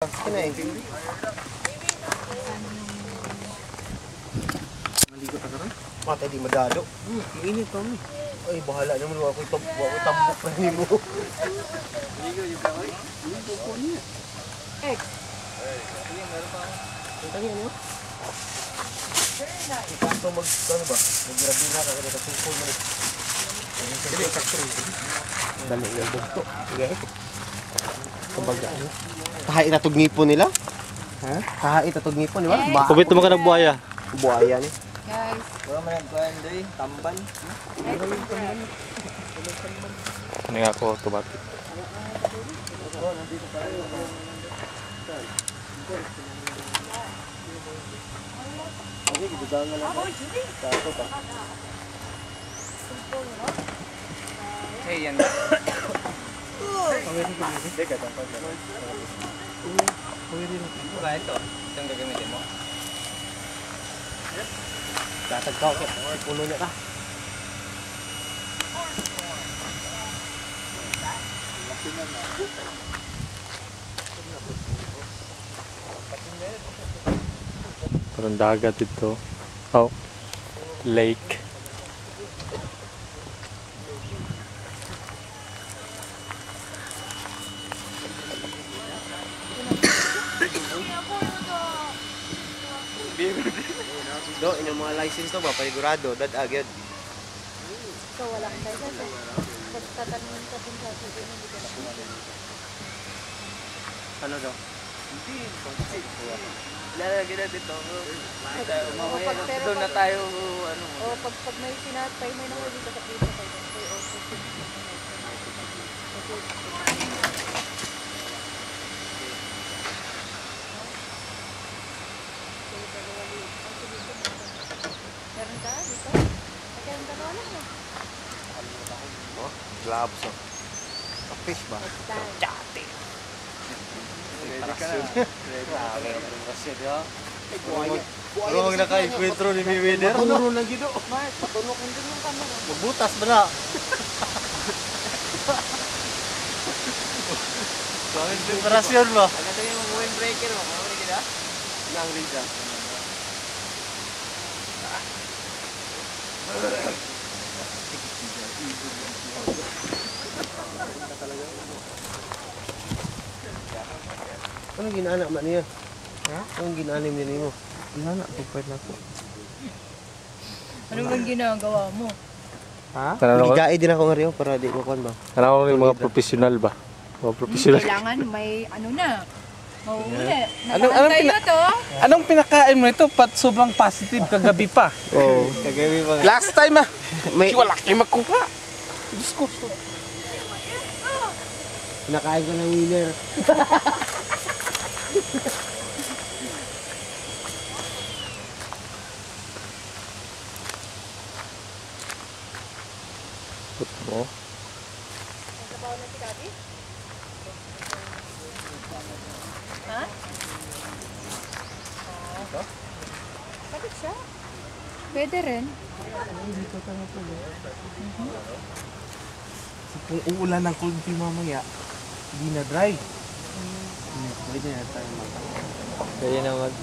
Kina eh. Maligo ta karon? Patay di madalo. Mainit pa mi. Ay, bahala naman. Wa ko'y tambok na nimo. X. Ang ano? Ikato mag, ano ba? Magrabina ka kada tungkol mo. Dili sakto rin. Dali yung bugto. Sige. Kumbaga ano? Tahay tatog ngipon nila? Ha? Tahay tatog ngipon, di ba? Kubit mo ka ng buhaya. Buhaya ni. Guys. Wala man nagkuhan doy, tamban. Ano nga ako, automatic. Hey, yan. Ba ito? Itong gagamitin mo? Tatagkaw ka. Puno niya ka. Parang dagat ito. Oh. Lake. Do, inyong mga license to ba? Panigurado, dad agad. So, wala kang license eh. Pag tatanungin ka dun sa sabihin mo, hindi ka na. Ano daw? Lalagyan natin ito. Mamaya, Pag- pero doon na pag- tayo, ano. O, pag may pinatay, may nahuli ka sa pita kayo. Kay office. Kasi, meron ka dito? Ay, kayong dalawa lang eh. Oh, gloves oh. A fish ba? Basta. Ready ka na. Grabe ang demokrasya, di ba? Pero huwag naka-enkwentro ni Mayweather. Matuno lang gito. Mark, patulog din yung camera. Magbutas ba na? Grabe ang preparasyon ba? Agad tayo yung windbreaker mo. Mamuli ka na? Nang Rida. Anong ginana man niya? Ha? Anong ginanim niya nimo? Ginana pagpait na ko. Ano bang ginagawa mo? Ha? Tananaw Gigae din ako nga riyo para di ko kuan ba. ko yung mga professional ba? Mga professional. Kailangan may ano na. Mauuli. Anong- anong Nakaantay na to. Anong pinakain mo ito? Pat sobrang positive kagabi pa. Oo. Kagabi pa. Last time ah. May Wala kayo makuha. Diyos ko. nakain ko ng winner. Put mo. Nagtrabaho na si Gabi? Ha? Oh. Bakit siya? Pwede rin. Kung uulan ng konti mamaya, hindi na dry. Pwede na tayo mag. Pwede na mag.